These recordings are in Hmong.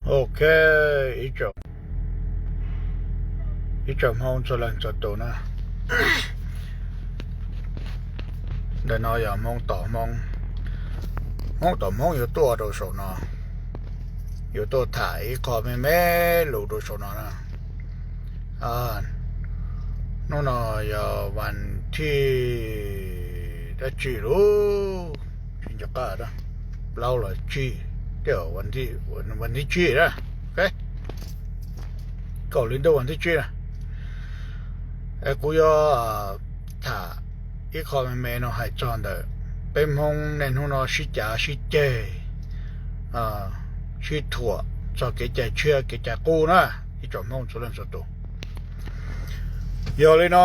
Ok, ib tsoom Hmoob txhua leej txhua tus na, ntawm no yog Hmoob tom Hmoob, Hmoob tom Hmoob yuav tuaj rau saum no, yuav tuaj tham ib qho me me lus rau saum no na. Hnub no yog vas thib dab tsi lub, tsis nco qab, plaub los tsib, tej vas thib tsib na, kaum li ntuj vas thib tsib na. Kuv yuav tham ib qho me me no hais txog ntawm peb Hmoob niaj hnub no sib cav sib ceg, sib thuam txog kev cai tshiab kev cai qub na, ib tsoom Hmoob txhua leej txhua tus. Yog li no,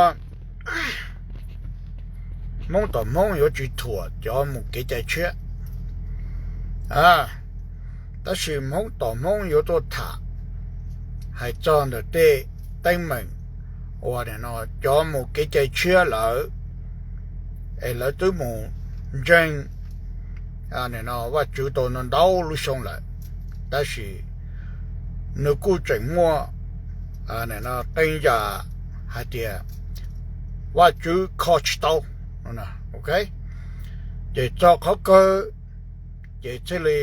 Hmoob tom Hmoob yuav tsis thuam cov mus kev cai tshiab, tab sis Hmoob tom Hmoob yuav tuaj tham hais txog ntawm tej teeb meem uas nim no cov mus kev cai tshiab lawm, es lawv twb mus ntseeg nim no Vajtswv tau ntau ntau lub xyoo lawm, tab sis nws kuj tseem muaj nim no qee yam hais tias Vajtswv kho tsis tau, ok, ces txog qhov kawg ces thiaj li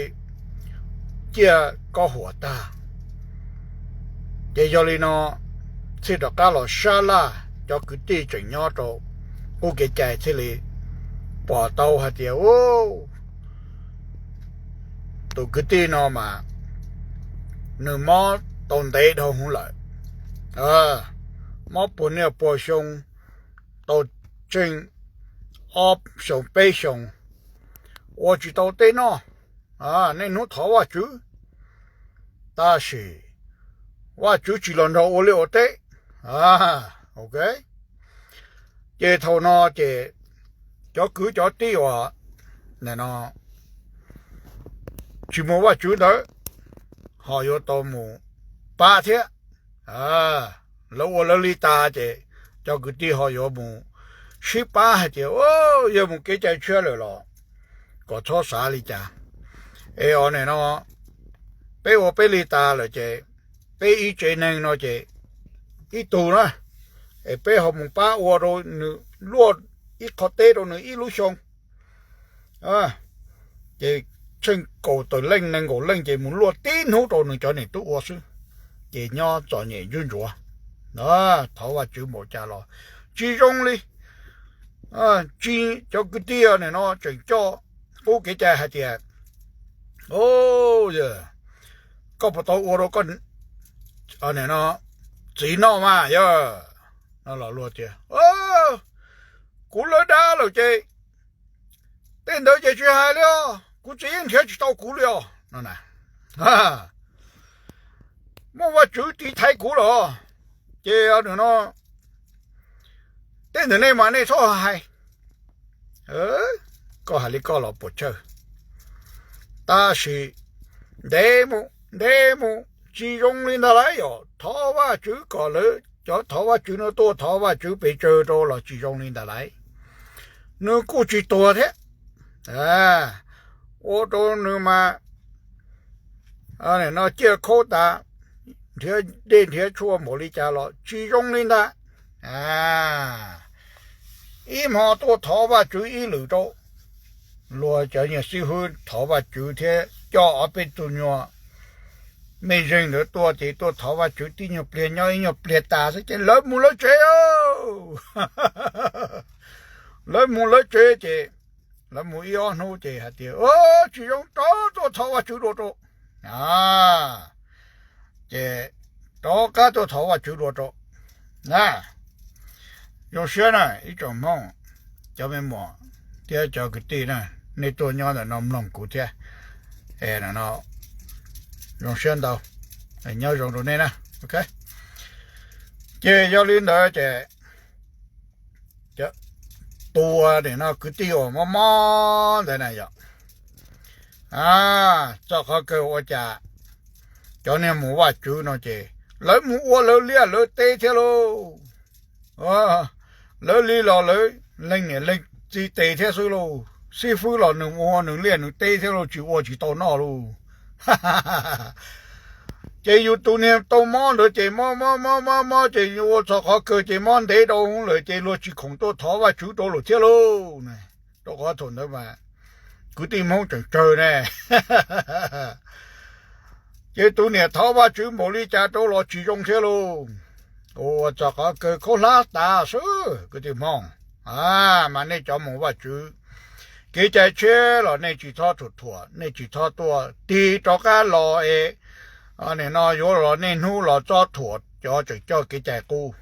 ciaj kob huam tag. Ces yog li no, thiaj rov qab los sab laj cov kwv tij tseem nyob rau qub kev cai thiaj li pom tau hais tias, u, tus kwv tij no mas nws mob tau ntev dhau hwv lawm, mob puag niaj puag xyoo, tau tsheej ob xyoos peb xyoos, ua tsis tau teb noj, niaj hnub thov Vajtswv, tab sis Vajtswv tsis los nrog ua liaj ua teb. Ok, ces thaum no ces cov kwv cov tij uas nim no tsis muaj Vajtswv ntawd ho yuav tau mus pab thiab. Lawv ua lawv li tas ces cov kwv tij ho yuav mus sib pab hais tias, yog mus kev cai tshiab lawm los kom txhob xav li cas, es os nim no peb ua peb li tas lawm ces peb ib tsev neeg no ces ib tug na, es peb ho mus pab ua rau nws luaj ib qho teb rau nws ib lub xyoo. Ces tsheej kaum tawm leej nees nkaum leej ces mus luaj tib hnub rau nws cov niam tub ua xwb, ces nyob txom nyem ntsuj ntsuav. Thov Vajtswv npaum cas los tsis zoo li. Tsis, cov kwv tij nim no tseem coj qub kev cai hais tias, o, koj puas tau ua rau koj nim no txiv noj mas yog, no los luag tias, kuv lawv dab lawm ces tej ntawd ces tsis hais li os, kuv txiv yeej nrhiav tsis tau kuv li os no na. Muaj Vajtswv tiv thaiv kuv los, ces nim no tej ntawm nej mas nej txhob hais. Koj hais li koj los puas tsawg, tab sis ntev mus ntev mus tsis zoo li ntag lauj. Yog thov Vajtswv kom lawv cov thov Vajtswv no tuaj thov Vajtswv pes tsawg rau los tsis zoo li ntag lauj. Nws kuj tsis tuag thiab, ua rau nws mas no ciaj khaub tas, nrhiav dej nrhiav tshuaj npaum li cas los tsis zoo li ntag. Ib hmo tuaj thov Vajtswv ib lwm rau, luag cov niag xib hwb thov Vajtswv thiab coj ob peb tug nyuag mej zeeg ntawd tuaj ces tuaj thov Vajtswv tib nyuag pliag nyob ib nyuag pliag tas xwb ces lawv mus lawv tsev. Lawv mus lawv tsev ces lawv mus ib ob hnub ces hais tias, tsis zoo, rov tuaj thov Vajtswv dua rau. Ces rov qab tuaj thov Vajtswv dua rau na. Zoo siab na ib tsoom Hmoob, cov me muam thiab cov kwv tij na, nej tuaj nyob ntawm no mloog kuv thiab, no zoo siab ntau, nyob zoo rau nej na. Ok, ces yog li ntawd ces tus nim no kwv tij uas mob mob ntawd na yog, txoj qhov kawg ua cas cov niag mus Vajtswv no ces lawv mus ua lawv liaj lawv teb thiab lauj. Lawv li los lawv leej niam leej txiv tes thiab xwb lauj. Xib fwb los nws ua nws liaj nws teb thiab lauj, tsis ua tsis tau noj lauj. Ces yus tus niag tau mob ntawd ces mob mob mob mob mob ces yus ua txog qhov kawg ces mob ntev rau lawm ces luag tsis khoom tuaj thov Vajtswv rau lawm thiab lauj. Rau qhov thaum ntawd mas kwv tij Hmoob tseem tsawg ne. Ces tus niam thov Vajtswv npaum li cas rau los tsis zoo thiab lauj. Ua txog qhov kawg khaub hlab tas xwb kwv tij Hmoob. Mas nej cov mus Vajtswv kev cai tshiab los nej tsis txhob thuam thuam, nej tsis txhob tuaj tig rov qab los es nim no yuav los niaj hnub los txob thuam cov tseem coj kev cai qub.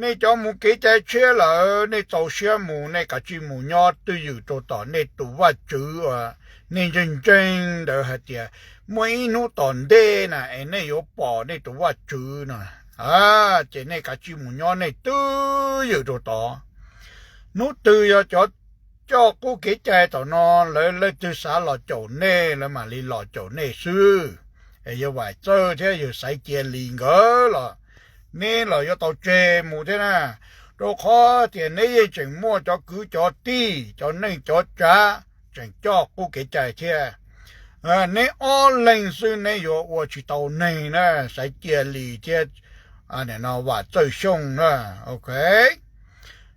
Nej cov mus kev cai tshiab lawm nej txaus siab mus, nej kav tsij mus nyob twj ywm rau tom nej tus Vajtswv uas nej ntseeg ntseeg ntawd hais tias muaj ib hnub tom ntej na es nej yuav pom nej tus Vajtswv no. Ces nej kav tsij mus nyob nej twj ywm rau tod. Hnub twg yog cov coj qub kev cai tom no lawv leej twg xav los caum nej lawv mam li los caum nej xwb. Es yawg Vam Txawj thiab yawg Xaiv Cia Lis nkawd los neb los yuav tau tseg mus thiab na, rau qhov tias neb yeej tseem muaj cov kwv cov tij cov neej cov tsav tseem coj qub kev cai thiab. Neb ob leeg xwb neb yuav ua tsis tau neeg na, Xaiv Cia Lis thiab Vam Txawj Xyooj na. Ok,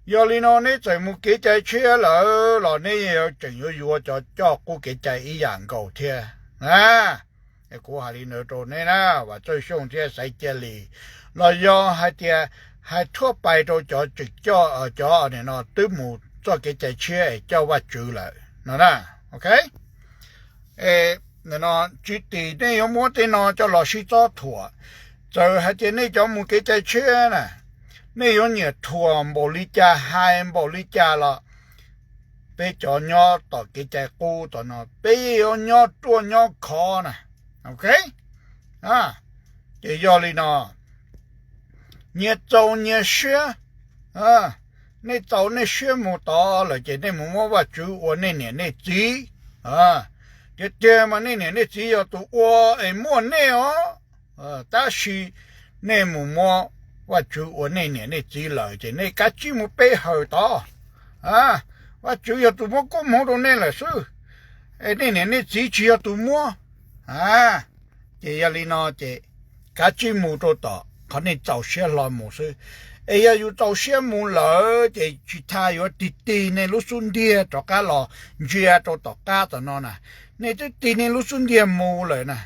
yog li no neb txawm mus kev cai tshiab lawm los neb tseem yuav yuav cov coj qub kev cai ib yam nkaus thiab na. Kuv hais li ntawd rau neb na, Vam Txawj Xyooj thiab Xaiv Cia Lis, los yog hais tias hais thuab pais rau cov tseem coj, cov nim no twb mus txoj kev cai tshiab es coj Vajtswv lawm no na. Ok, no tsis tim nej yuav muab tej no coj los sib txob thuam. Txawm hais tias nej cov mus kev cai tshiab na, nej yuav nyiam thuam npaum li cas hais npaum li cas los peb cov nyob tom kev cai qub tom no peb yeej yuav nyob ruaj nyob khov na. Ok, ces yog li no, nyias txaus nyias siab, nej txaus nej siab mus tod lawm ces nej mus muab Vajtswv ua nej niam nej txiv. Tiag tiag mas nej niam nej txiv yog tus ua es muaj nej os, tab sis nej mus muab Vajtswv ua nej niam nej txiv lawm ces nej kav tsij mus pe hawm tod. Vajtswv yog tus muab koob hmoov rau nej lawm xwb, es nej niam nej txiv tsis yog tus muab. Ces yog li no ces kav tsij mus rau tom qhov nej txaus siab hlo mus xwb. Es yog yus txaus siab mus lawm ces tsis tas yuav tig tig nej lub xub ntiag rov qab los ntsia rau tom qab tom no na. Nej twb tig nej lub xub ntiag mus lawm na,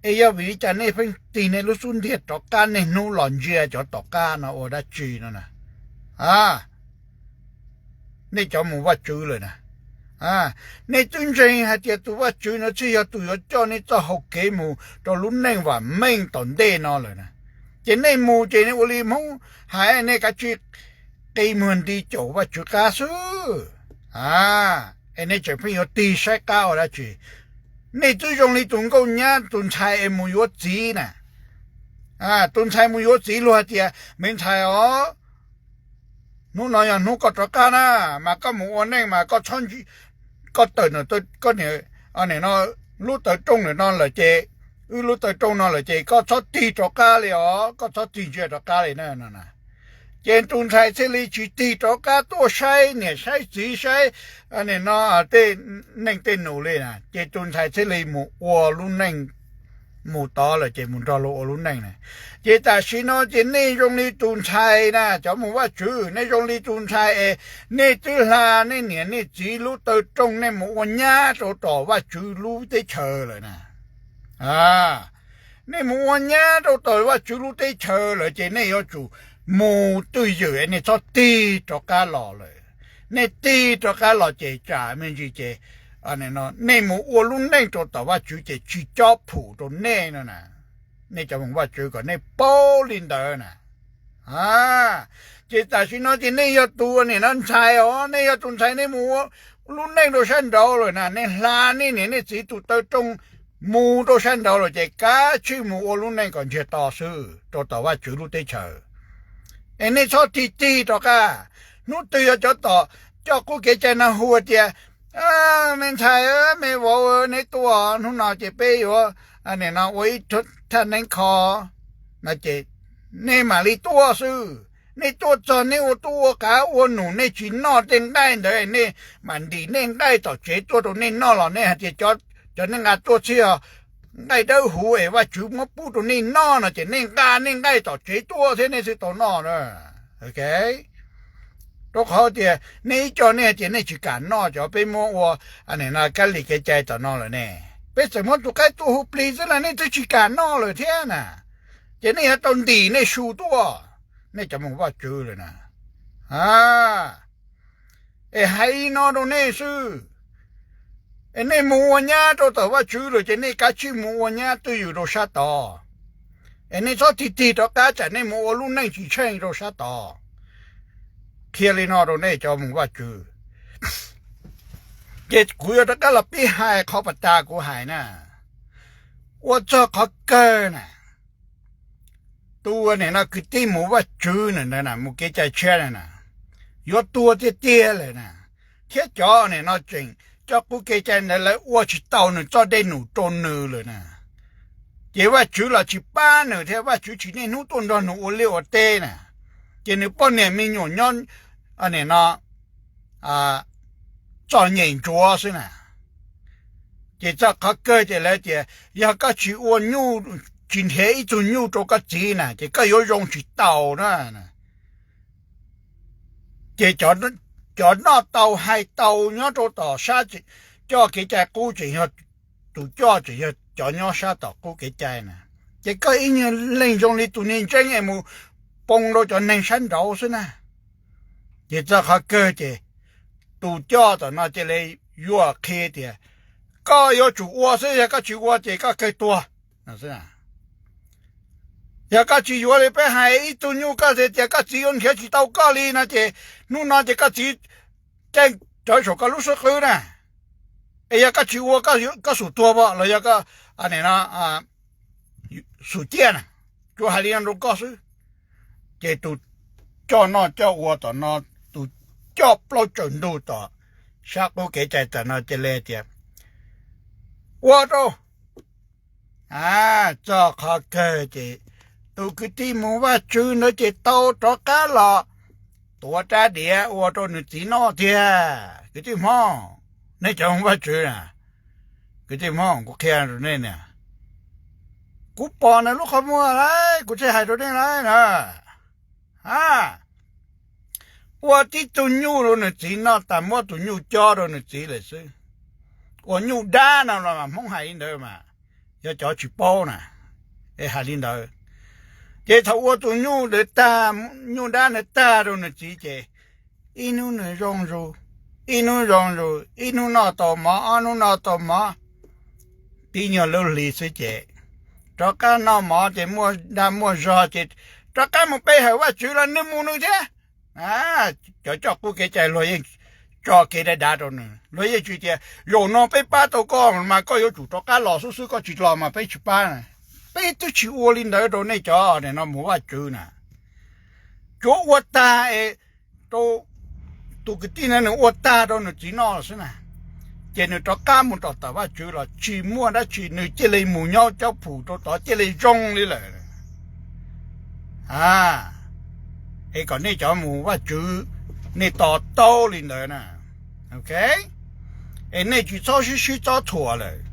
es yog vim li cas nej pheej tig nej lub xub ntiag rov qab niaj hnub los ntsia cov tom qab no ua dab tsi no na? Nej cov mus Vajtswv lawm na, nej twb ntseeg hais tias tus Vajtswv no thiaj yog tus yuav coj nej txoj hau kev mus rau lub neej vam meej tom ntej no lawm na. Ces nej mus ces nej ua li Hmoob hais, nej kav tsij qi muag nti caum Vajtswv qab xwb, es nej tseem pheej yuav tig saib qab ua dab tsi? Nej twb zoo li tus nkauj nyab tus ntxhais es mus yuav txiv na. Tus ntxhais mus yuav txiv luag hais tias, me ntxhais os, hnub no yog hnub koj rov qab na, mas koj mus ua neej mas koj txhob, koj tawm, koj, no, lub taw rooj ntawm no lawm ces, wb lub taw rooj no lawm ces koj txhob tig rov qab li os, koj txhob tig ntsia rov qab li na. Ces tus ntxhais thiaj li tsis tig rov qab tuaj saib niam saib txiv saib no tej neej tej nus li na, ces tus ntxhais thiaj li mus ua lub neej, mus tod lawm ces mus nrog luag ua lub neej na. Ces tam sim no ces nej zoo li tus ntxhais na, cov mus Vajtswv, nej zoo li tus ntxhais es nej twb hla nej niam nej txiv lub taw rooj nej mus ua nyab rau tom Vajtswv lub teb chaws lawm na. Nej mus ua nyab rau tom Vajtswv lub teb chaws lawm ces nej yuav tsum mus twj ywm, nej txhob tig rov qab los lawm. Nej tig rov qab los ces tsam me ntsis ces nej mus ua lub neej rau tom Vajtswv ces tsis cob phum rau nej no na. Nej cov mus Vajtswv kom nej paub li ntawd na. Ces tam sim no ces nej yog tus niam no ntxhais os, nej yog tus ntxhais nej mus ua lub neej rau sab nraud lawm na, nej hla nej niam nej txiv tus taw rooj mus rau sab nraud lawm ces kav tsij mus ua lub neej kom ntsiag to xwb rau tom Vajtswv lub teb chaws. Es nej txhob tig tig rov qab. Hnub twg yog cov tom coj qub kev cai no hu tias, me ntxhais, me vauv, neb tuaj hnub no ces peb yuav, nim no ua ib thaj neeb kho, no ces nej mam li tuaj xwb. Nej tuaj txog nej ua tub ua qav ua num nej tsis noj tej nqaij ntawd, nej mam ntim nej nqaij tom tsev tuaj rau nej noj los nej hais tias cov nej nqa tuaj thiab os. nqaij dawb huv es Vajtswv muab pub rau nej noj no ces nej nqa nej nqaij tom tsev tuaj thiab nej thiaj tau noj na. Rau qhov tias nej ib co nej tias nej tsis kam noj cov peb muab ua kab li kev cai tom no lawm ne, peb txawm muab tus qaib tuaj hu plig xwb los nej twb tsis kam noj lawm thiab na, ces nej yuav tau ntim nej su tuaj, nej cov mus Vajtswv lawm na. Es hais li no rau nej xwb, es nej mus ua nyab rau tom Vajtswv lawm ces nej kav tsij mus ua nyab twj ywm rau sab tod, es nej txhob tig tig rov qab tsam nej mus ua lub neej tsis tsheej rau sab tod. Qhia li no rau nej cov mus Vajtswv. Ces kuv yuav rov qab los pib hais qhov pas tas kuv hais na, ua txog qhov kawg na, tus nim no kwv tij mus Vajtswv na, mus kev cai tshiab na, yuav tuag tiag tiag lawm na, thiab cov nim no tseem coj qub kev cai ntawd lawv ua tsis tau nws txoj dej num rau nws lawm na, ces Vajtswv los tsis pab nws thiab Vajtswv tsis niaj hnub tuaj nrog nws ua liaj ua teb na, ces nws poj niam me nyuam nyob nim no txom nyem ntsuav xwb na. Ces txog qhov kawg ces lawv tias yog koj tsis ua nyuj, tsis nrhiav ib tug nyuj rau koj txiv na ces koj yuav zoo tsis taus na. Ces cov noj tau hais tau nyob rau tom sab coj kev cai qub tseem yog tus coj tseem yog cov nyob sab tom qub kev cai na, ces koj ib nyuag leej zoo li tus niag ntseeb es mus poo rau cov neeg sab nraud xwb na. Ces txog qhov kawg ces tus coj tom no cia li yuam qhia tias koj yuav tsum ua xwb, yog koj tsis ua ces koj kawg tuag. Yog koj tsis yuav li peb hais ib tug nyuj koj tias koj txiv yuav nrhiav tsis tau koj li no ces hnub no ces koj txiv ceeb rawv saum koj lub xub qwb na. Es yog koj tsis ua koj xum tuag pom los yog koj xum ciaj na, tsuas hais li no rau koj xwb. Ces tus coj noj coj ua tom no, tus coj plaub tsaws ntug tom sab qub kev cai tom no cia li tias ua rau. Txog qhov kawg ces tus kwv tij mus Vajtswv ntawd ces tau rov qab los tuav rab diav ua rau nws txiv noj tiag. Kwv tij Hmoob, nej cov mus Vajtswv na, kwv tij Hmoob, kuv qhia rau nej na, kuv pom nws lub qhov muag lawm kuv thiaj hais rau nej lawm na. Ua tib tug nyuj rau nws txiv noj tas muab tus nyuj cob rau nws txiv lawm xwb. Ua nyuj dab no los mas Hmoob hais li ntawd mas, yog cov tsis paub na, es hais li ntawd. Ces thaum ua tus nyuj ntawd tag, nyuj dab ntawd tag rau nws txiv ces ib hnub nws zoo zus, ib hnub zoo zus, ib hnub noj tau mov, ob hnub noj tau mov, tib nyuag lub hlis xwb ces rov qab noj mov ces muaj dag muaj zog ces rov qab mus pe hawm Vajtswv los nws mus nws thiab. Cov coj qub kev cai luag yeej tso kev dav dav rau nws, luag yeej tsis tias zaum no peb pab tau koj mas koj yuav tsum rov qab los xwb xwb, koj tsis los mas peb tsis pab. Peb twb tsis ua li ntawd rau nej cov no mus Vajtswv na. Tsuav ua tag es rau tus kwv tij na nws ua tag rau nws txiv noj xwb na, ces nws rov qab mus rau tom Vajtswv los tsis muaj dab tsi, nws cia li mus nyob cov phum rau tod cia li zoo li lawm. Es kom nej cov mus Vajtswv, nej to taub li ntawd na. Es nej tsis txhob sib sib txob thuam lawm.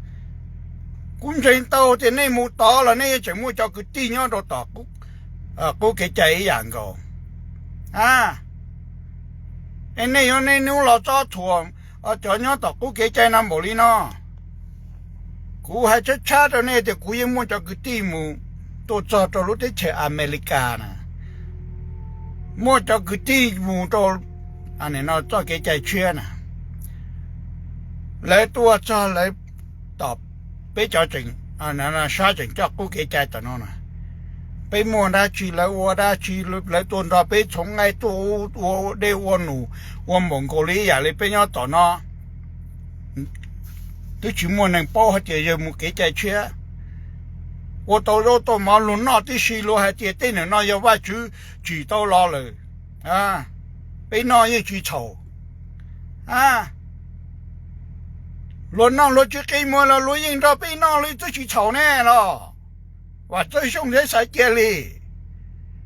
Kuv ntseeg tau tias nej mus tod los nej yeej tseem muaj cov kwv tij nyob rau tom qub kev cai ib yam nkaus. Es nej yuav niaj hnub los txob thuam cov nyob tom qub kev cai no npaum li no. Kuv hais tshab tshab rau nej tias kuv yeej muaj cov kwv tij mus tuaj txog rau lub teb chaws Amelikas na, muaj cov kwv tij mus rau txoj kev cai tshiab na, lawv tuaj txog lawv tom peb cov tseem, sab tseem coj qub kev cai tom no na, peb muaj dab tsi lawv ua dab tsi, lawv tuaj nrog peb txhoov nqaij tuaj ua dej ua num, ua npaum nkaus li ib yam li peb nyob tom no. Twb tsis muaj neeg paub hais tias yawg mus kev cai tshiab, ua tau zaub tau mov luag noj tib si, luag hais tias tej niag no yog Vajtswv tsim tau los lawm, peb noj yeej tsis txhaum. Luag noj luag tsis qi muag los luag yeej nrog peb noj li twb tsis txhaum ne los. Vam Txawj Xyooj thiab Xaiv Cia Lis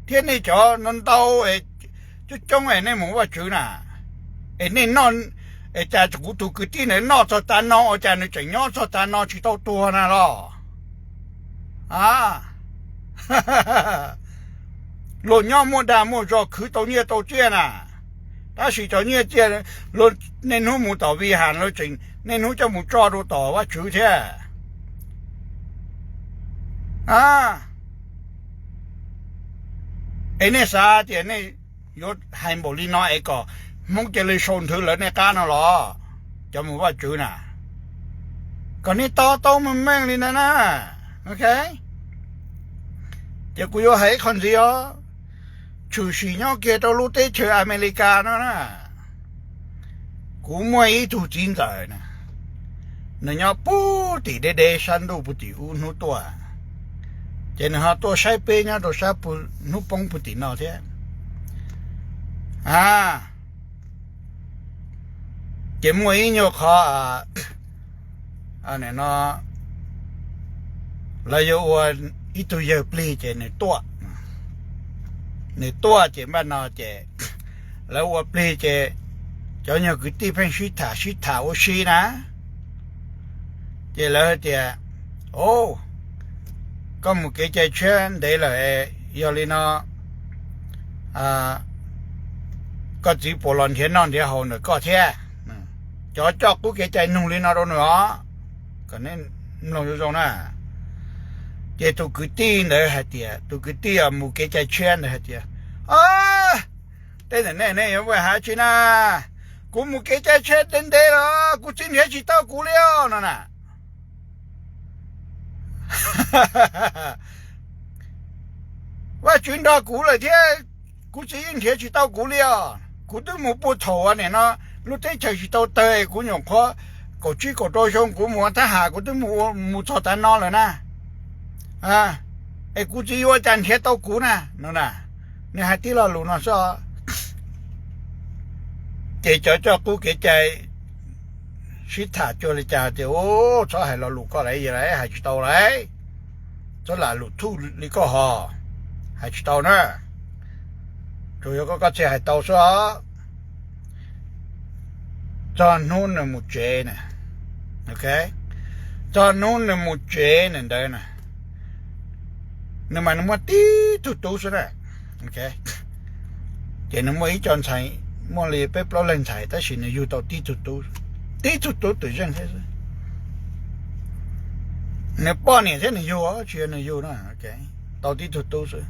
thiab nej cov no ntau coob coob es nej mus Vajtswv na, es nej noj, es cas kuv tus kwv tij ntawd noj txog tav no ua cas nws tseem nyob txog tav no tsis tau tuag na los? A, luag nyob muaj dag muaj zog khwv tau nyiaj tau txiaj na, tab sis cov nyiaj txiaj luag niaj hnub mus tom vi has luag tseem niaj hnub coj mus tso rau tom Vajtswv thiab. A, es nej xav tias nej yuav hais npaum li no es kom Hmoob cia li sau nthwv lawv nej qab no los? Cov mus Vajtswv na, kom nej to taub meej meej li ntawd na. Ok, ces kuv yuav hais ib qho ntxiv os. Tshwm sim nyob kiag rau lub teb chaws Amelikas no na, kuv muaj ib tug txiv ntxawm na, nws nyob puag tim deb deb sab ntuj puag tim ub hnub tuaj, ces nws ho tuaj saib peb nyob rau sab hnub poob puag tim no thiab. A, ces muaj ib nyuag qhov no, lawv yuav ua ib tug yawg plig ces nws tuaj. Nws tuaj ces npaj no ces lawv ua plig ces cov nyuag kwv tij pheej sib tham sib tham ua si na. Ces lawv hais tias, o, koj mus kev cai tshiab ntev lawm, yog li no koj txiv puas los nrhiav noj nrhiav haus ntawm koj thiab? Cov coj qub kev cai nug li no rau nws os, kom nej mloog zoo zoo na. Ces tus kwv tij ntawd hais tias, tus kwv tij uas mus kev cai tshiab ntawd hais tias, o, tej ntawm nej nej yuav ua hav tsi na, kuv mus kev cai tshiab ntev ntev los kuv txiv nrhiav tsis tau kuv li os no na. Vajtswv nrog kuv lawm thiab, kuv txiv yeej nrhiav tsis tau kuv li os. Kuv twb mus puag thaum nim no lub teb chaws tsis tau tawg, kuv nyuam qhuav kaum tsib kaum rau xyoo kuv mus ua thab ham, kuv twb mus ua mus txog tav no lawm na. Es kuv txiv yuav ua cas nrhiav tau kuv na no na. Nws hais tib lo lus no xwb. Ces cov coj qub kev cai sib tham cuag li cas tias, u, txhob hais lo lus koj lawm, hais tsis tau lawm. Txhob lam lus thuj li koj ho, hais tsis tau na. Tsuas yog koj koj thiaj hais tau xwb os. Txog hnub nws mus tsev na, txog hnub nws mus tsev na ntawd na, nws mas nws muaj tib tug tub xwb na. Ces nws muaj ib co ntxhais, muaj li peb plaub leeg ntxhais tab sis nws yug tau tib tug tub, tib tug tub twm zeej thiab xwb. Nws poj niam thiab nws yug, tsis yog nws yug na, tau tib tug tub xwb.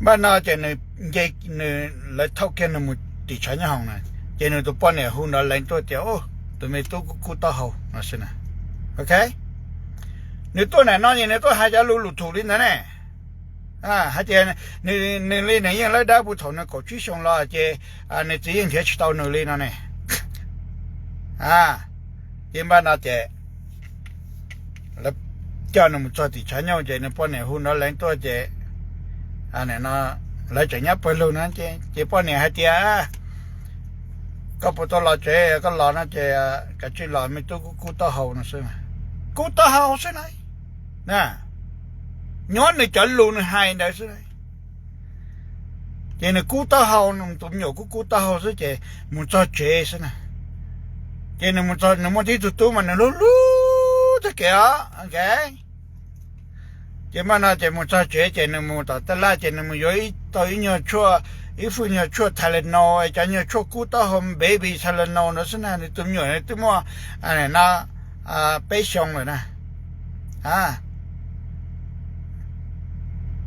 Npaj no ces nws nce, nws, lawv thauj kiag nws mus tim tshav nyob hoom na, ces nws tus poj niam hu nrov lees tuaj tias, tus me tub kub kub taub hau no xwb na. Ok, nws tuaj ntawm no ces nws tuaj hais cov lus lus thum li ntawd ne. Hais tias nws li nws yeej lawb dawb puag thaum nws kaum tsib xyoo los ces nws txiv yeej nrhiav tsis tau nws li no ne. Ces npaj no ces lawv coj nws mus txog tim tshav nyooj ces nws poj niam hu nrov lees tuaj ces lawv tseem nyob pawg lug na, ces poj niam hais tias, koj puas tau los tsev, koj los no ces kav tsij los, me tub kub kub taub hau no xwb. Kub taub hau xwb na. Nyuab nws cov lus nws hais ntawd xwb. Ces nws kub taub hau, tus me nyuam kub kub taub hau xwb ces mus txog tsev xwb na. Ces nws mus txog, nws muaj tib tug tub mas nws hlub hlub tag kev os. Ces npaj no ces mus txog tsev ces nws mus tom taj laj ces nws mus yuav tau ib nyuag tshuaj, ib fwj nyuag tshuaj Tylenol, cov nyuag tshuaj kub taub hau baby Tylenol no xwb na. Nws tus me nyuam twb muaj no peb xyoo lawm na.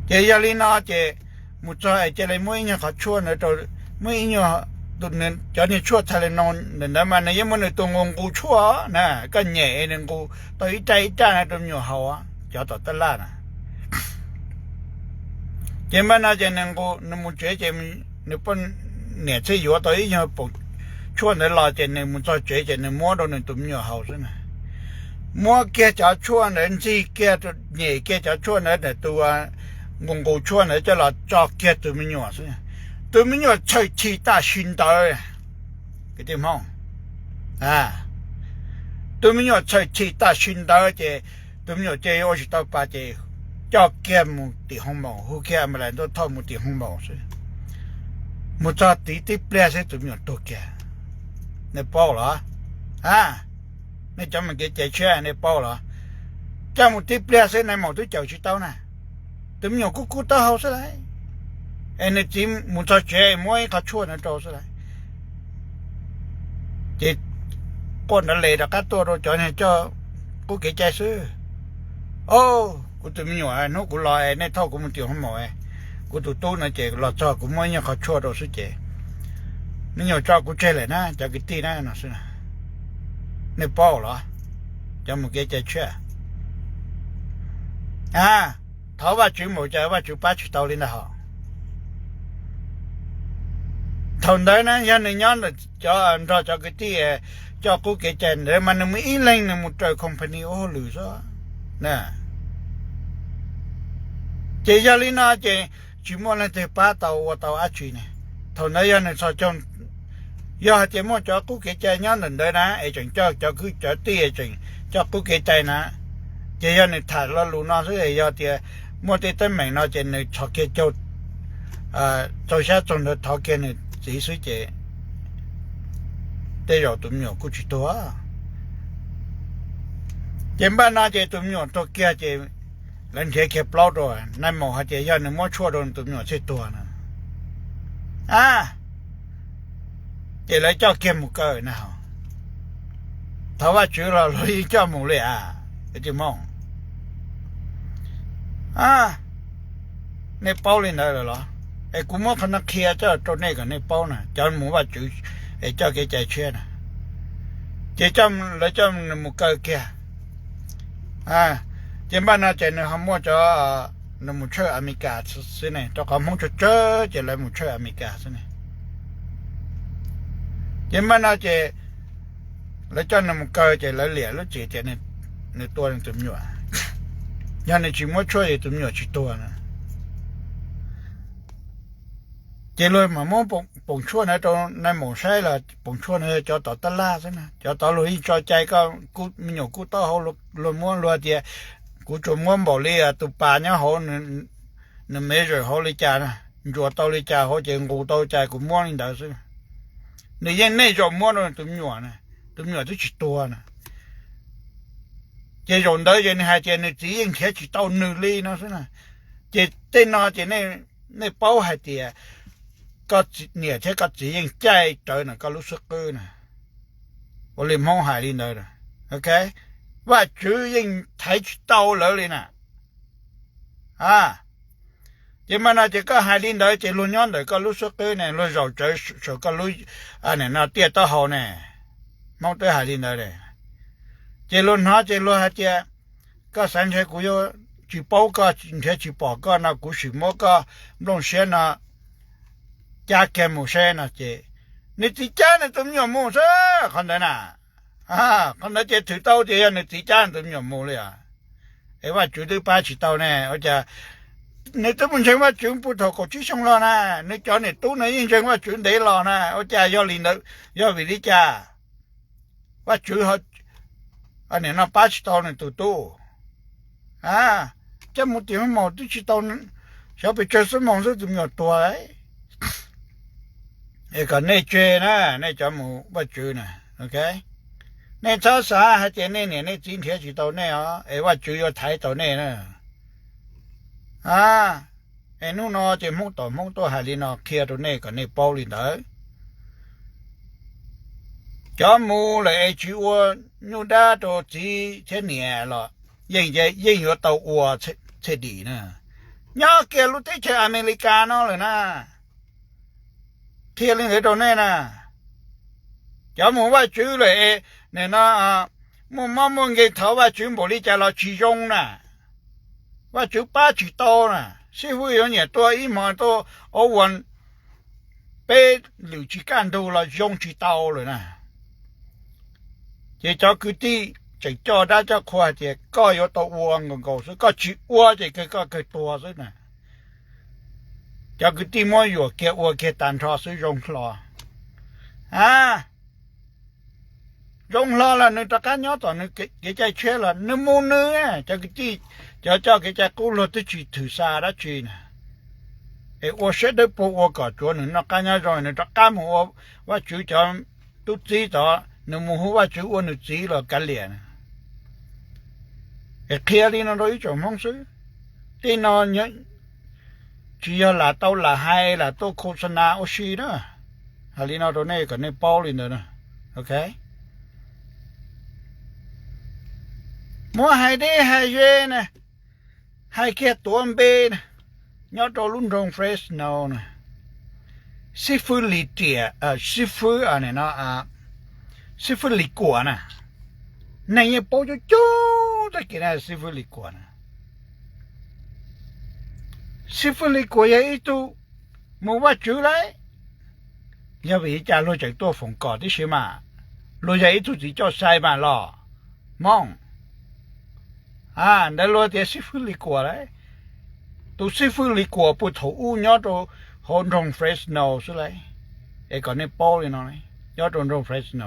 Ces yog li no ces mus txog es cia li muab ib nyuag qhov tshuaj ntawd rau, muab ib nyuag, cov niag tshuaj Tylenol ntawd mas nws yeej muab nws tus nqus nqus tshuaj na, koj nyem nws nqus tau ib raj ib raj na rau me nyuam haus, cov tom taj laj na. Ces npaj no ces nws mus tsev ces nws poj niam thiaj yuav tau ib nyuag poom tshuaj ntawd los ces nws mus txog tsev ces nws muab rau nws tus me nyuam haus xwb na. Muab kiag cov tshuaj ntawd ntxig kiag, nyem kiag cov tshuaj ntawd, tus nqus nqus tshuaj ntawd coj los tso kiag tus me nyuam xwb. Tus me nyuam txhawj chim tam sim ntawd, kwv tij Hmoob. Tus me nyuam txhawj chim tam sim ntawd ces tus me nyuam ces ua tsis tau pa ces coj kiag mus tim hoo maum, hu kiag mas lawv tuaj thauj mus tim hoo maum xwb. Mus txog tid tib pliag xwb tus me nyuam tuag kiag. Nej paub los? Nej cov mus kev cai tshiab nej paub los? Coj mus tib pliag xwb nais maum twb cawm tsis tau na. Tus me nyuam kuj kub taub hau xwb lauj, es nws txiv mus txog tsev muab ib qho tshuaj no rau xwb lauj. Ces quaj nrov les rov qab tuaj rau cov niag coj qub kev cai xwb. Au, kuv tus me nyuam, hnub kuv los es nej thauj kuv mus tim hoo maum, kuv tus tub no ces los txog kuv muab ib nyuag qho tshuaj rau xwb ces me nyuam tso kuv tseg lawm na cov kwv tij na no xwb. Nej paub los? Cov mus kev cai tshiab. A, thov Vajtswv npaum cas Vajtswv pab tsis tau li ntag hos. Thaum ntawd na yog nws nyob cov nrog cov kwv tij coj qub kev cai ntawd mas nws mus ib leeg nws mus raws company ua hauj lwm xwb. Ces yog li no ces tsis muaj leej twg pab tau ua tau dab tsi ne. Thaum ntawd yog nws txhos caug, yog hais tias muaj cov qub kev cai nyob ntawm ntawd na es tseem coj cov kwv cov tij es tseem coj qub kev cai na, ces yog nws tham lo lus no xwb es yog tias muaj tej teeb meem no ces nws txhos kiag caug, txaug xyab txaug ntawv thov kiag nws txiv xwb ces tej zaum tus me nyuam kuj tsis tuag. Ces npaj no ces tus me nyuam tuag kiag ces lawv nrhiav kiag plaub rau, nais maum hais tias yog nws muab tshuaj rau tus me nyuam thiaj tuag no. A, ces lawv coj kiag mus kaw na hos. Thov Vajtswv los luag yeej coj mus li a, tij Hmoob. A, nej paub li ntawd lawm los? Es kuv muab qhov no qhia coj rau nej kom nej paub na, cov mus Vajtswv es coj kev cai tshiab na, ces lawv coj nws mus kaw kiag. Ces npaj no ces nws ho muaj cov, nws mus tshawj Amelikas xwb ne, rau qhov Hmoob tsawg tsawg ces lawv mus tshawj Amelikas xwb ne. Ces npaj no ces lawv coj nws mus kaw ces lawv liam lub txim tias nws tua nws tus me nyuam, yog nws tsis muab tshuaj ces tus me nyuam tsis tuag na. Ces luag mam muab poom tshuaj ntawd rau nais maum saib los poom tshuaj ntawd cov tod tab laj xwb na, cov tod luag yeej tso cai koj me nyuam kub taub hau, luag muab luag tias kuv tsuas muab npaum li tus pas nyob hauv, nws me zawm hauv li cas, ntsuas tau li cas hauv ces nqus tau li cas kuv muab li ntawd xwb. Nws yeej nej zaum muab rau tus me nyuam na, tus me nyuam twb tsis tuag na. Ces zaum ntawd ces nws hais tias nws txiv yeej nrhiav tsis tau nws li no xwb na. Ces tej no ces nej paub hais tias koj niam thiab koj txiv yeej caij rawv na koj lub xub qwb na. Ua li Hmoob hais li ntawd, Vajtswv yeej thaiv tsis tau lawv li na. A, ces mas no ces koj hais li ntawd ces luag nyob ntawm koj lub xub qwb ne, luag zaum tsawv saum koj lub, no tiaj taub hau ne. Hmoob twb hais li ntawd. Ces luag hnov ces luag hais tias koj xav ntshe kuv yuav tsis paub koj, nrhiav tsis pom koj no kuv sim muab koj nplooj siab no cab kiag mus seb no ces nws txiv cab nws tus me nyuam mus xwb qhov ntawd na. Qhov ntawd ces thwm tau tias yog nws txiv cab nws tus me nyuam mus li os. Es Vajtswv twb pab tsis tau ne, ua cas nws twb mus ntseeg Vajtswv puag thaum kaum tsib xyoo los na, nws cov niam tub no yeej ntseeg Vajtswv ntev los na, ua cas yog li ntawd, yog vim li cas Vajtswv nim no pab tsis tau nws tus tub? Coj mus tim hoob maum twb tsis tau, xyov pes tsawg xuab moos xwb tus me nyuam tuag. Es kom nej tseg na, nej cov mus Vajtswv na, nej txhob xav hais tias nej niam nej txiv nrhiav tsis tau nej os es Vajtswv yuav thaiv tau nej na. Es hnub no ces Hmoob tom Hmoob tuaj hais li no qhia rau nej kom nej paub li ntawd. Cov mus lawm es tsis ua nyuj dab rau txiv thiab niam los yeej yuav tau ua txhiaj dim na. Nyob kiag lub teb chaws Amelikas no lawm na, qhia li ntawd rau nej na. Cov mus Vajtswv lawm es nim no muaj mob muaj nkeeg thov Vajtswv npaum li cas los tsis zoo na. Vajtswv pab tsis tau na. Xib hwb yuav nyiam tuaj ib hmos tuaj ua peb lwm tsis kaj ntug los zoo tsis tau lawm na. Ces cov kwv tij tseem coj dab coj qhua hais tias koj yuav tau ua nkaus nkaus xwb, koj tsis ua ces kawg koj kawg tuag xwb na. Cov kwv tij muab yuam kiag ua kiag tag nrho xwb zoo hlo. A, zoo hlo los nws rov qab nyob tom nws kev cai tshiab los nws mus nws. Cov kwv tij, cov coj kev cai qub luag twb tsis thwm xa dab tsi na, es ua siab dawb paug ua kom tsuav nws noj qab nyob zoo, nws rov qab mus ua Vajtswv cov tub txib tod, nws mus hu Vajtswv ua nws txiv los kav liam na. Es qhia li no rau ib tsoom Hmoob xwb. Tej no tsis yog lam tau lam hais lam tuaj khos xa nas ua si na. Hais li no rau nej kom nej paub li ntawd na. Ok, muab hais deb hais ze na, hais kiag tuav npe na, nyob rau lub nroog Fresno na, xib fwb Lis Riam, xib fwb no, xib fwb Lis Kuam na, neeg yeej paub coob coob tag kis na. Xib fwb Lis Kuam na, xib fwb Lis Kuam yog ib tug mus Vajtswv lauj. Yog vim li cas luag tseem tuaj foom kom tib si mas? Luag yog ib tug txiv coj xai mas los Hmoob. Ntawd luag tias xib fwb Lis Kuam lauj. Tus xib fwb Lis Kuam puag thaum ub nyob rau hauv nroog Fresno xwb lauj. Es kom nej paub li no, nyob rau nroog Fresno,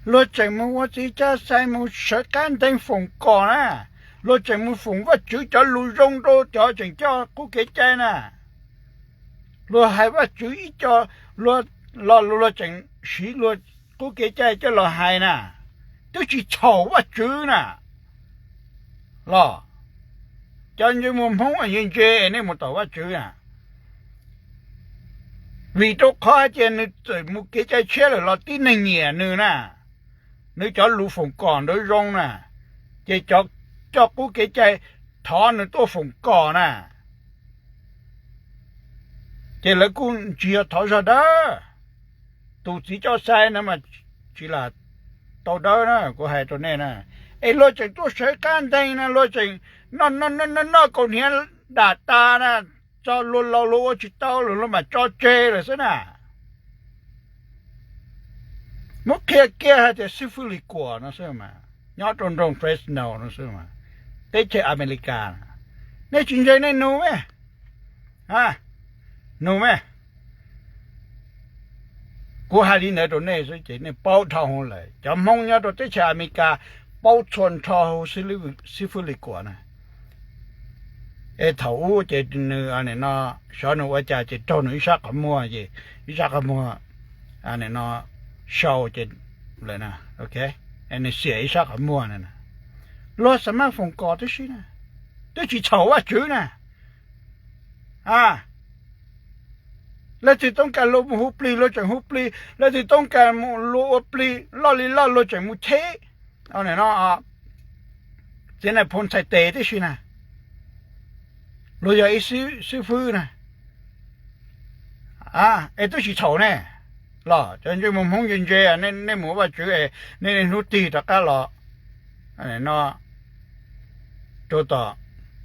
luag tseem mus ua txiv coj xai mus sawv qab ntee foom kom na. Luag tseem mus foom Vajtswv cov lus zoo rau cov tseem coj qub kev cai na. Luag hais Vajtswv ib co, luag, los luag tseem siv luag qub kev cai coj los hais na, twb tsis txhaum Vajtswv na. Los cov ntsej muag Hmoob ntse ntse es nej mus tom Vajtswv na, vim rau qhov hais tias nws txawm mus kev cai tshiab lawm los tib neeg nyiam nws na. Nws cov lus foom kom ntawd zoo na, ces cov coj qub kev cai thov nws tuaj foom kom na. Ces lawv kuj tsis yog thov zog dawb. Tus txiv coj xai no mas tsis lam tau dawb na, kuv hais rau nej na. Es luag tseem tuaj sawv qab ntee na, luag tseem noj noj noj noj kaus hniav dam tas na, tso luag laus luag ua tsis tau lawm luag mam tso tseg lawm xwb na. Muab qhia kiag hais tias xib fwb Lis Kuam no xwb mas, nyob rau nroog Fresno no xwb mas, teb chaws Amelikas. Nej tsis ntse nej nug me, nug me. Kuv hais li ntawd rau nej xwb ces nej paub dhau hwv lawm. Cov Hmoob nyob rau teb chaws Amelikas paub txhua nrho hauv xib fwb Lis Kuam na. Es thaum ub ces nws no, xyov nws ua cas ces raug nws ib sab qhov muag ces ib sab qhov muag no sau ces lawm, nws xiam ib sab qhov muag na. Luag xa maj foom kom tib si na, twb tsis txhaum Vajtswv na. Leej twg toob kas luag mus hu plig luag tseem hu plig, leej twg toob kas mus luag ua plig loj li loj luag tseem mus cheb no, txiv nais phoo txhais tes tib si na. Luag yog ib xib fwb na, es twb tsis txhaum ne. Los cov ntsej muag Hmoob ntse ntse, nej mus ua Vajtswv es nej niaj hnub tig rov qab los no rau tom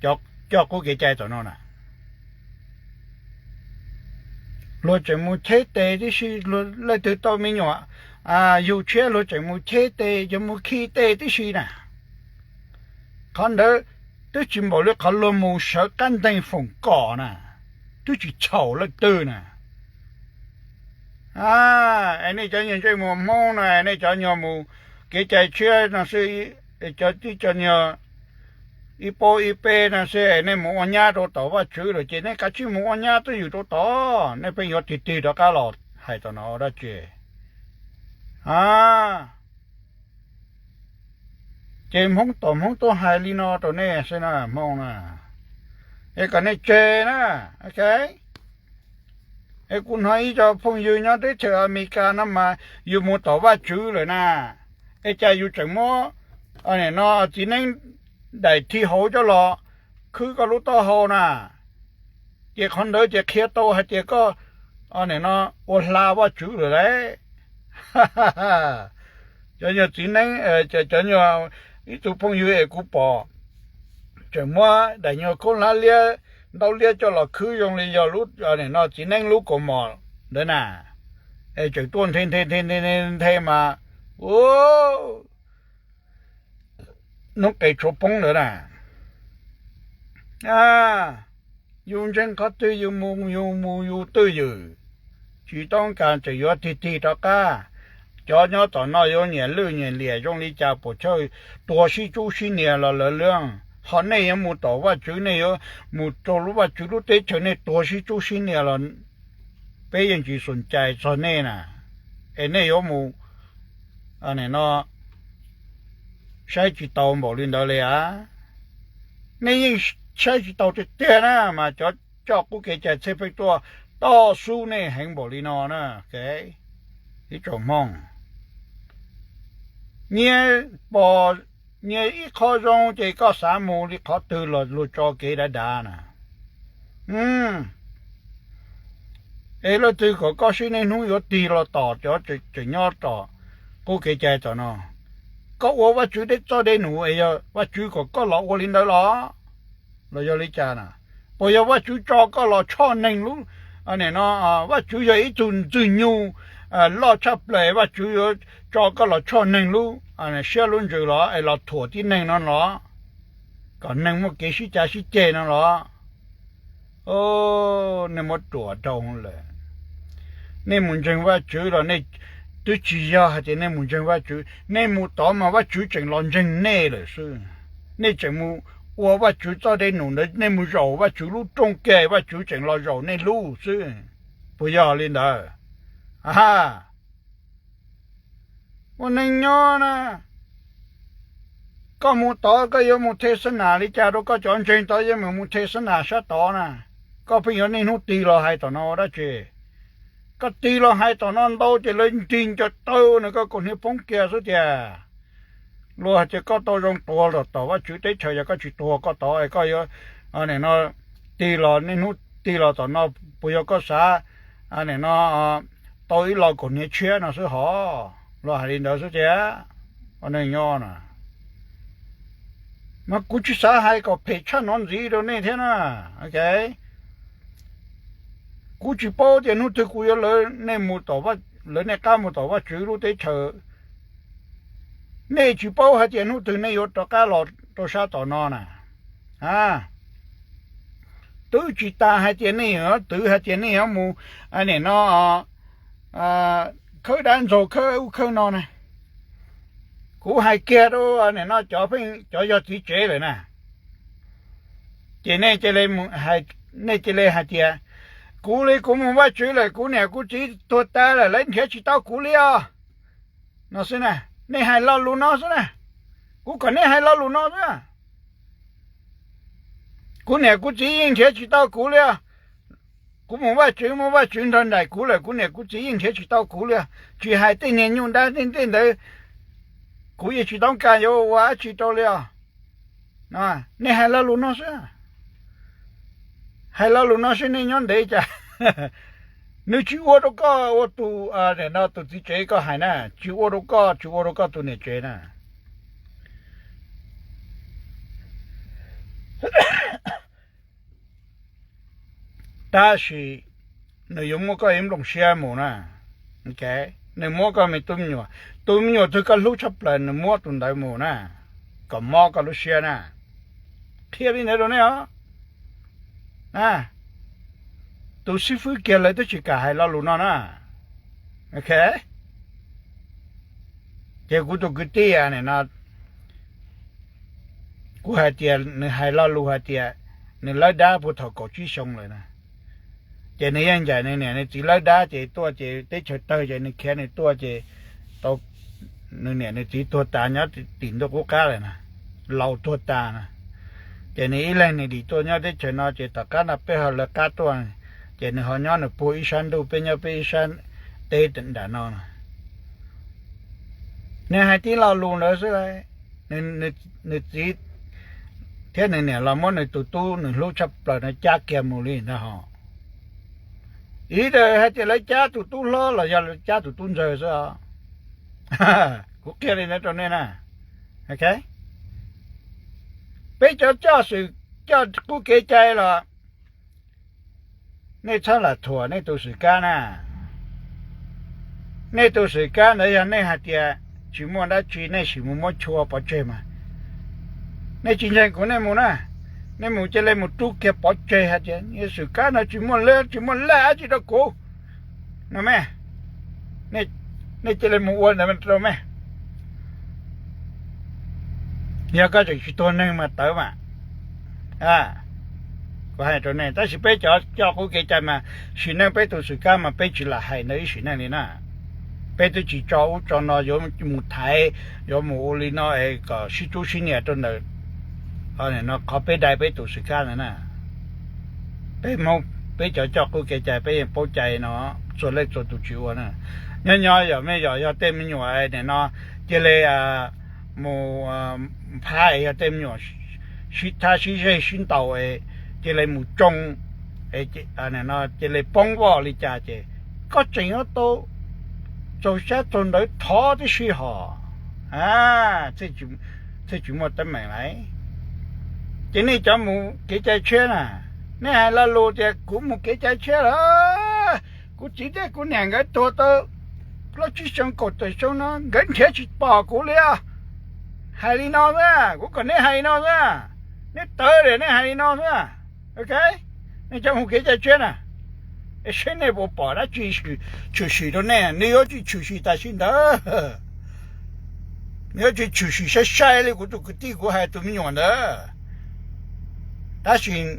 cov coj qub kev cai tom no na. Luag tseem mus cheb tes tib si, leej twg tau me nyuam yug tshiab luag tseem mus cheb tes, yuav mus khi tes tib si na. Qhov ntawd twb tsis npaum li qhov luag mus sawv qab nteeg foom kom na, twb tsis txhaum leej twg na. Es nej cov nyuag ntsej muag Hmoob no, nej cov nyuag mus kev cai tshiab no xwb, cov tib co nyuag ib paub ib peb no xwb, nej mus ua nyab rau tom Vajtswv lawm ces nej kav tsij mus ua nyab twj ywm rau tod, nej pheej yuav tig tig rov qab los hais tom no ua dab tsi? Ces Hmoob tom Hmoob tuaj hais li no rau nej xwb na Hmoob na, es kom nej tseg na. Es kuv hnov ib co phooj ywg nyob teb chaws Amelikas no mas yus mus tom Vajtswv lawm na, es cas yus tseem muab no txiv neeb daim thi hauv coj los khwb koj lub taub hau na, ces qhov ntawd ces qhia tau hais tias koj no ua hla Vajtswv lawm lauj. Cov nyuag txiv neeb, cov nyuag, ib tug phooj ywg es kuv pom tseem muab daim nyuag khaub hlab liab, ntaub liab coj los khwb zoo li yog lub no txiv neeb lub kaus mom ntawd na, es tseem tuaj nthe nthe nthe nthe nthe mas, u, noob qes tshuav poob ntawd na. Yus ntseeg qhov twg yus mus yus mus yus twj ywm, tsis toob kas tseem yuav tig tig rov qab. Cov nyob tom no yuav nyiam lwj nyiam liam zoo li cas puas chawj, tuag sib tsub sib nias los lawv lwj, ho nej yuav mus tom Vajtswv, nej yuav mus rau lub Vajtswv lub teb chaws, nej tuag sib tsub sib nias los peb yeej tsis xum cais txog nej na. Es nej yuav mus no saib tsis taus npaum li ntawd li a. Nej yeej saib tsis taus tiag tiag na mas cov coj qub kev cai txhij pheej tuaj toj sub nej heev npaum li no na. Ib tsoom Hmoob, nyias pom nyias ib qho zoo ces koj xav mus li qhov twg los luag tso kev dav dav na. Es leej twg kom koj sib niaj hnub yuav tig los tom cov tseem nyob tom qub kev cai tom no? Koj ua Vajtswv dej txoj dej num es yog Vajtswv kom koj los ua li ntawd los, los yog li cas na? Puas yog Vajtswv tso koj los tshoj neeg lub, no, Vajtswv yog ib tug ntxwg nyoog loj tshaj plaws, Vajtswv yuav tso koj los tshoj neeg lub siab lub ntsws los es los thuam tib neeg no los, kom neeg muaj kev sib cav sib ceg no los? Nej muab ruam rau lawm. Nej mus ntseeg Vajtswv los nej twb tsis yog hais tias nej mus ntseeg Vajtswv, nej mus tod mas Vajtswv tseem los ntseeg nej lawm xwb. Nej tseem mus ua Vajtswv txoj dej num ntawd, nej mus zaum Vajtswv lub rooj kiag Vajtswv tseem los zaum nej lub xwb. Puas yog li ntawd? A, ua neej nyob na, koj mus tod koj yuav mus the xab nas li cas rau koj cov ntseeg tod yuav mus mus the xab nas sab tod na? Koj pheej yuav niaj hnub tig los hais tom no ua dab tsi? Koj tig los hais tom no ntau ces lawv nrig nco taw nws koj kaus hniav poob kiag xwb tiag. Luag hais tias koj tau zoo tuag los tom Vajtswv teb chaws, yog koj tsis tuag koj tod es koj yuav, nim no, tig los niaj hnub tig los tom no, puas yog koj xav, nim no, tau ib lo kaus hniav tshiab no xwb hos? Luag hais li ntawd xwb tiag. Ua neej nyob na, mas kuv tsis xav hais kom phem tshaj no ntxiv rau nej thiab na. Kuv tsis paub tias hnub twg kuv yuav lawv nej mus tom, lawv nej qab mus tom Vajtswv lub teb chaws. Nej tsis paub hais tias hnub twg nej yuav rov qab los rau sab tom no na. Twb tsis tas hais tias nej yuav twv hais tias nej yuav mus, nim no, khawb dab ntxaug khawb ub khawb no na. Kuv hais kiag rau, nim no cov pheej cov yog txiv tsev lawm na, ces nej cia li, nej cia li hais tias kuv li kuv mus Vajtswv lawm, kuv niam kuv txiv tuag tas lawm lawv nrhiav tsis tau kuv li os, no xwb na. Nej hais lo lus no xwb na. Kuv kom nej hais lo lus no xwb. Kuv niam kuv txiv yeej nrhiav tsis tau kuv li os. Kuv mus Vajtswv, muaj Vajtswv nrog nraim kuv lawm, kuv niam kuv txiv yeej nrhiav tsis tau kuv li os. Tsis hais tej niag nyuj dab tej ntawd, kuv yeej tsis toob kas yuav ua dab tsi rau li os. Nej hais lo lus no xwb. Hais lo lus no seb nej nyob ntev cas. Nws tsis ua rau koj ua tus, no tus txiv tsev koj hais na, tsis ua rau koj, tsis ua rau koj tus niam tsev na. Tab sis nws yuav muab koj ib nplooj siab mus na. Nws muab koj me tub me nyuam, tus me nyuam twg koj hlub tshaj plaws nws muab tus ntawd mus na, kom mob koj lub siab na. Qhia li ntawd rau nej os. Tus xib fwb kiag lawv twb tsis kam hais lo lus no na. Ces kuv tus kwv tij no, kuv hais tias nws hais lo lus hais tias nws lawb dab puag thaum kaum tsib xyoo lawm na. Ces nws yeej ncaim nws niam nws txiv lawb dab ces tuaj ces teb chaws tawg ces nws khiav nws tuaj ces tau, nws niam nws txiv tuag tas nyob tim ntuj qub qab lawm na, laus tuag tas na. Ces nws ib leeg nws dim tuaj nyob teb chaws no ces tom qab no peb ho lawv qab tuaj, ces nws ho nyob nws puag ib sab ntuj peb nyob peb ib sab teb nram no. Nws hais tib lo lus ntawd xwb, nws txiv thiab nws niam los muab nws tus tub nws hlub tshaj plaws no cab kiag mus li ntag hos. Ib daws hais tias lawv cab tus tub hlob los yog lawv cab tus tub ntxawg xwb os. Kuv qhia li ntawd rau nej na. Peb cov coj xwm coj qub kev cai los nej txhob lam thuam nej tus xwm kab na. Nej tus xwm kab ntawd yog nej hais tias tsis muaj dab tsi nej sim mus muab chua pov tseg mas. Nej tsis ntseeg kuv nej mus na, nej mus cia li mus rub kiag pov tseg hais tias xwm kab no tsis muaj, tsis muaj laj dab tsi rau kuv no me. Nej cia li mus ua ntawd rau me. Yog koj tseem tsis tuag neeg mas tawv mas. Kuv hais rau nej, tab sis peb cov coj qub kev cai mas sim neej peb tus xwm kab mas peb tsis lam hais ntawd ib sim neej li na. Peb twb tsis tso ub tso no, yuav mus thaiv, yuav mus ua li no es kom sib tub sib nias rau ntawm qhov peb dai peb tus xwm kab ntawd na. Peb Hmoob, peb cov coj qub kev cai peb yeej paub cai no, txhua leej txhua tus tsis ua na. Nyob nyob yog me yog yog tej me nyuam nim no cia li mus phab, yog tej me nyuam sib thab sib zeg sib ntaus, cia li mus tsoo, cia li poob voj li cas ces koj tseem yuav tau txaug xyab txaug ntawv thov tib si hos, thiaj tsis muaj teeb meem lauj. Ces nej cov mus kev cai tshiab na, nej hais lo lus tias kuv mus kev cai tshiab lawm, kuv txiv thiab kuv niam nkawd tuag tau plaub tsib xyoo kaum tawm xyoo no nkawd nrhiav tsis pom kuv li os. Hais li no xwb, kuv kom nej hais li no xwb, nej tawv li nej hais li no xwb. Ok, nej cov mus kev cai tshiab na, es seb nej puas pom dab tsi tshwm sim rau nej, nws yuav tsis tshwm sim tam sim ntawd, nws yuav tsis tshwm sim sai sai li kuv tus kwv tij kuv hais tus me nyuam ntawd, tab sis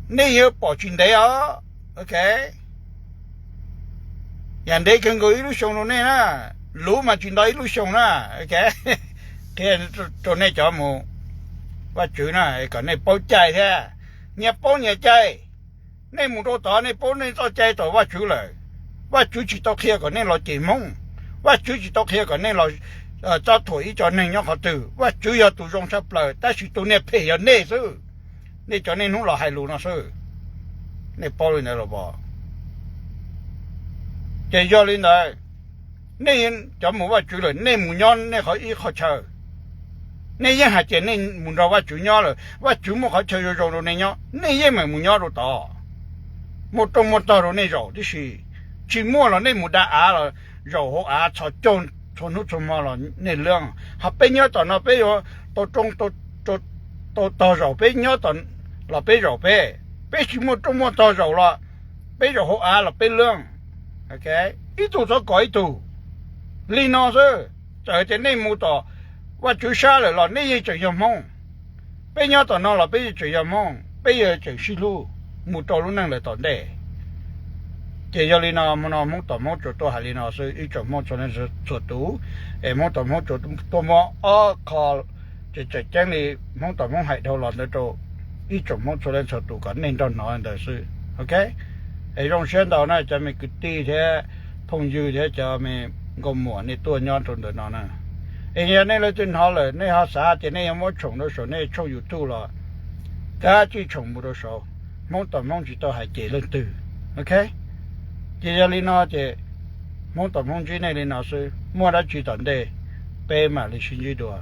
nej yuav pom tsis ntev os. Ok, yam ntev kawg nkaus ib lub xyoo rau nej na, luv mas tsis nto ib lub xyoo na. Qhia rau nej cov mus Vajtswv na kom nej paub cai thiab, nyias paub nyias cai. Nej mus rau tod nej paub nej txoj cai tom Vajtswv lawm. Vajtswv tsis tau qhia kom nej los cem Hmoob, Vajtswv tsis tau qhia kom nej los txob thuam ib co neeg nyob qhov twg. Vajtswv yog tus zoo tshaj plaws tab sis tus niag phem yog nej xwb. Nej cov niaj hnub los hais lus no xwb, nej paub li ntawd los pom. Ces yog li ntawd, nej cov mus Vajtswv lawm nej mus nyob nej qhov ib qhov chaw, nej yeej hais tias nej mus nrog Vajtswv nyob lawm, Vajtswv muaj qhov chaw zoo zoo rau nej nyob, nej yeej meem mus nyob rau tod. Muaj rooj muaj tog rau nej zaum tib si, tsis muaj los nej mus da av los zaum hauv av txhos caug txhua hnub txhua hmo los nej lab. Ho peb nyob tom no peb yuav tau rooj tau tog zaum, peb nyob los peb zaum peb, peb tsis muaj rooj muaj tog zaum los peb zaum hauv av los peb lab. Ib tug txhob kom ib tug. Li no xwb, txawm tias nej mus tom Vajtswv sab lawm los nej yeej tseem yog Hmoob. Peb nyob tom no los peb yeej tseem yog Hmoob, peb yeej tseem sib hlub mus rau lub neej lawm tom ntej. Ces yog li no, hmo no Hmoob tom Hmoob tsuas tuaj hais li no xwb ib tsoom Hmoob txhua leej txhua tus. Es Hmoob tom Hmoob tsuas tuaj muab ob qho tseem tseem ceeb li Hmoob tom Hmoob hais dhau los ntawd rau ib tsoom Hmoob txhua leej txhua tus kom nej nrog hnov ntawd xwb. Ok, es zoo siab ntau na cov me kwv tij thiab phooj ywg thiab cov me nkauj muam nej tuaj nyob rau ntawm no na. Es yog nej leej twg hnov lawm nej ho xav tias nej yuav muab tshoom rau saum nej tshooj YouTube los kav tsij tshoom mus rau saud. Hmoob tom Hmoob tsis tau hais cem leej twg. Ok, ces yog li no ces Hmoob tom Hmoob ntsib nej li no xwb, muaj dab tsi tom ntej peb mam li sib ntsib dua.